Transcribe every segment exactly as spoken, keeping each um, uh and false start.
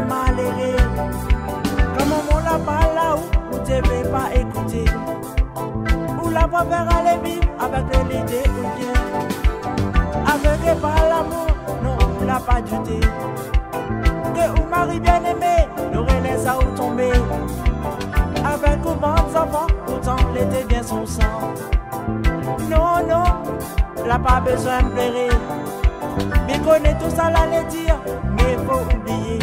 Maléré, kan momon la parl aou, ou té vé pa ékouté. Ou la préfèr alé viv avèk lé lidé ou kèr. Avèk pa lamour, non, ou la pa douté. Ke ou mari bienémé noré lès aou tonbé. Avèk ou bann zanfan, poutan lété bien son san. Non, non, la pa bézoin pléré. Mi koné tousala lé dir, mé fo oublié.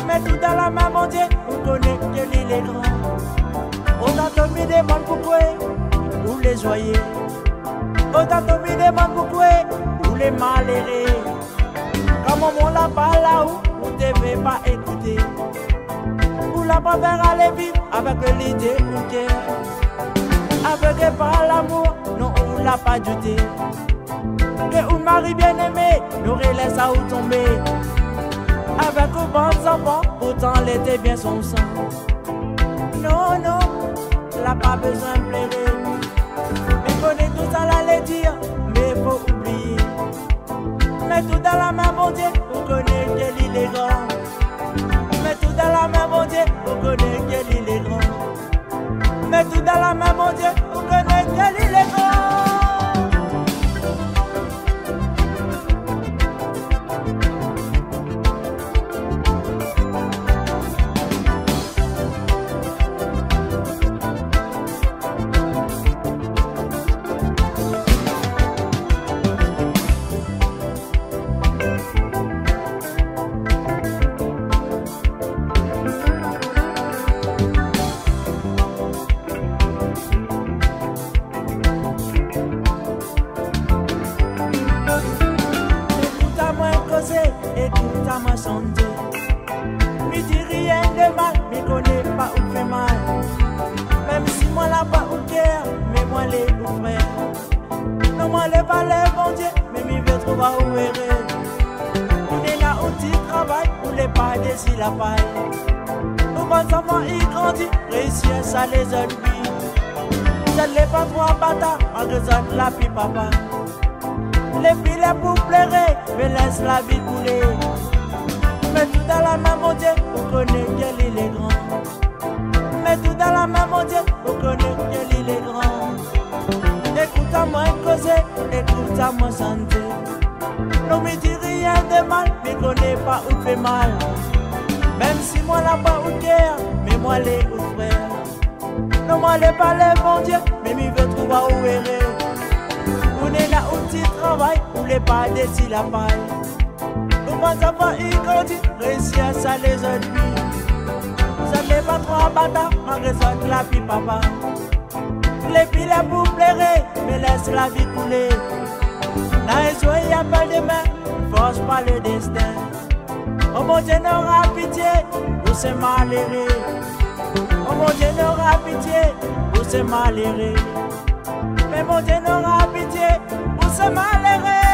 Mèt tout dan la min Bondié, ou koné ke li lé gran. Otan mi demann poukwé ou lé zoiyé. Otan mi demann poukwé ou lé maléré. Kan momon la parl aou, ou té vé pa ékouté. Ou la préfèr alé viv avèk lé lidé ou kèr. Avèk pa lamour, non, ou la pa douté. Ke ou mari bienémé noré lès aou tonbé. Avèk ou bann zanfan, poutan lété bien son san. Non, non, la pa bézoin pléré. Mi koné tousala lé dir, mé fo oublié. Mèt tout dan la min Bondié, ou koné ke li lé gran. Mèt tout dan la min Bondié, ou koné ke li lé gran. Mèt tout dan la min Bondié, ou koné ke li lé gran. Ékout amoin kozé, ékout amoin shanté. Mi di rien de mal, mi koné pa ou fé mal. Mèm si moin la pa ou kèr, mé moin lé ou frèr. Non, moin lé pa lé Bondié, mé mi vé trouv aou éré. Ou néna out ti travay, ou lé pa dési la pay. Ou bann zanfan i grandi, réisi sa lézot vi. Zot lé pa tro bata, malgré zot la pi papa. Lé pi lé pou pléré, mé lès la vi koulé. Mèt tout dan la min Bondié, ou koné ke li lé gran. Mèt tout dan la min Bondié, ou koné ke li lé gran. Ékout amoin kozé, ékout amoin shanté. Non, mi di rien de mal, mi koné pa ou fé mal. Mèm si moin la pa ou kèr, mé moin lé ou frèr. Non, moin lé pa lé Bondié, mé mi vé trouv aou éré. Ou néna out ti travay, ou lé pa dési la pay. Ou bann zanfan i grandi, réisi sa lézot vi. Zot lé pa tro bata, malgré zot la pi papa. Lé pi lé pou pléré, mé lès la vi koulé. Na in zour i apèl demin, fors pa le destin. O Bondié nora pitié pou sé maléré. O Bondié nora pitié pou sé maléré. Mé Bondié nora pitié pou sé maléré.